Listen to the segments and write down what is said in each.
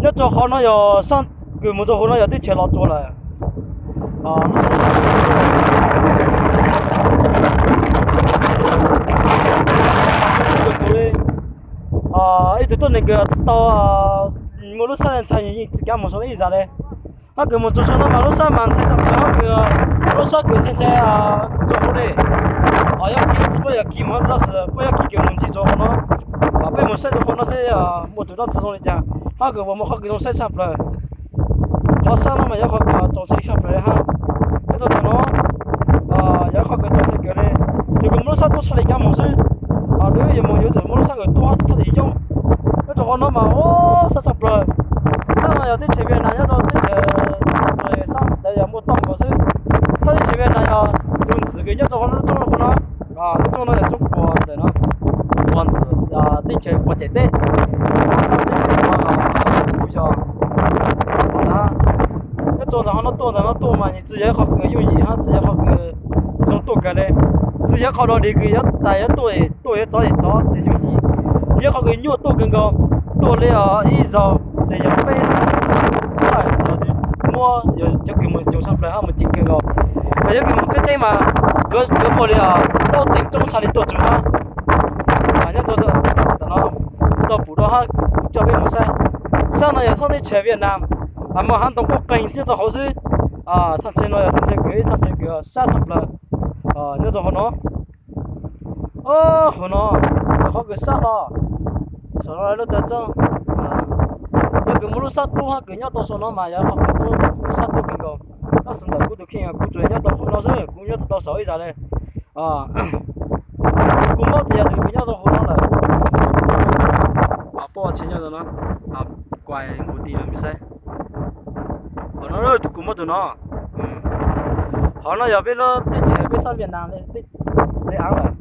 Nyob rau qhov no yog sab kws mus rau hauv no yog teb chaws Los Tsuas lawm. Ib tug tuab neeg kws tau muaj lub sab ntshai yeej tsis kav mus saum no ib zag li. Hab kws mus rau saum no mas lub sab mas ntshai tshaj plaws, hab kws lub sab kws ntshai ntshai rau hauv li. Yog kis tsis paub yog kis mus hab tsis tau xwb, paub yog kis kws mus ntsis rau hauv no. Peb mus saib rau hauv no seb muaj tus dab tsi zoo li cas, hab kws muaj qhov kws zoo saib tshaj plaws. Qhov sab no mas yog qhov kws txaus ntshai tshaj plaws li hab. Nyob rau ntawm no yog qhov kws txaus ntshai kawg li. Yog kws muaj lub sab tuaj txhaj li kav mus xwb. Nws yuav mus yuav tsum muaj lub sab kws tuaj txhaj li yooj. Nyob rau qhov no mas ua sab tshaj plaws. Sab no yog teb chaws Viaj Nam nyob rau teb chaws, sab ntawd yog muaj toj nkaus xwb. Sab teb chaws Viaj Nam yog tus ntxim kws nyob rau qhov no, lub rooj no, lub rooj no yog rooj puag ntawm no, puag ntxim teb chaws puag cem teb, sab teb chaws no kuj yog. Nyob rau ntawm qhov no tuaj ntawm no tuaj mas tsis yog ib qhov kws yooj yim hab tsis yog qhov kws zoo tuaj kawg li. Tsis yog qhov dog dig kws yuav tais yuav tuaj, tuaj yuav tsov es tsov ces yooj yim. Yog qhov kws nyuaj tuaj kawg nkaus, tuaj li ib zaug ces yog peb muab yog cov kws mus yoos tshaj plaws hab mus ceev kawg nkaus. Yog kws mus tseeb tseeb mas yuav muaj li plaub teev roob txhaj li tuaj txug hab. Nyob rau ntawm no tsis tau pum dua hab, kuv coj peb mus saib. Sab no yog sab teb chaws Viaj Nam, muaj hav ntoo quaj qeeg nyob rau hauv xwb. Thaj chaw no yog thaj chaw kws ib thaj chaw kws sab tshaj plaws nyob rau hauv no. Hauv no yog qhov kws sab hlo, saum no lub taw tsob. Yog kws muaj lub sab tub hab kws nyob tau saum no mas yog qhov kws sab tub kawg nkaus. Tab sis ntawm kuv tus kheej kuv tsuas nyob tau hauv no xwb, kuv nyob tsis tau saum ib zag li. Tus kua mob tsis yog tus kws nyob rau hauv no lawm. Poj tsis nyob rau no, kuas nkaus ti lawm me saib. Hauv no tus kua mob tus no. Hauv no yog peb lub teb chaws peb sab Viaj Nam li, li av lawm,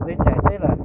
li cais teb lawm.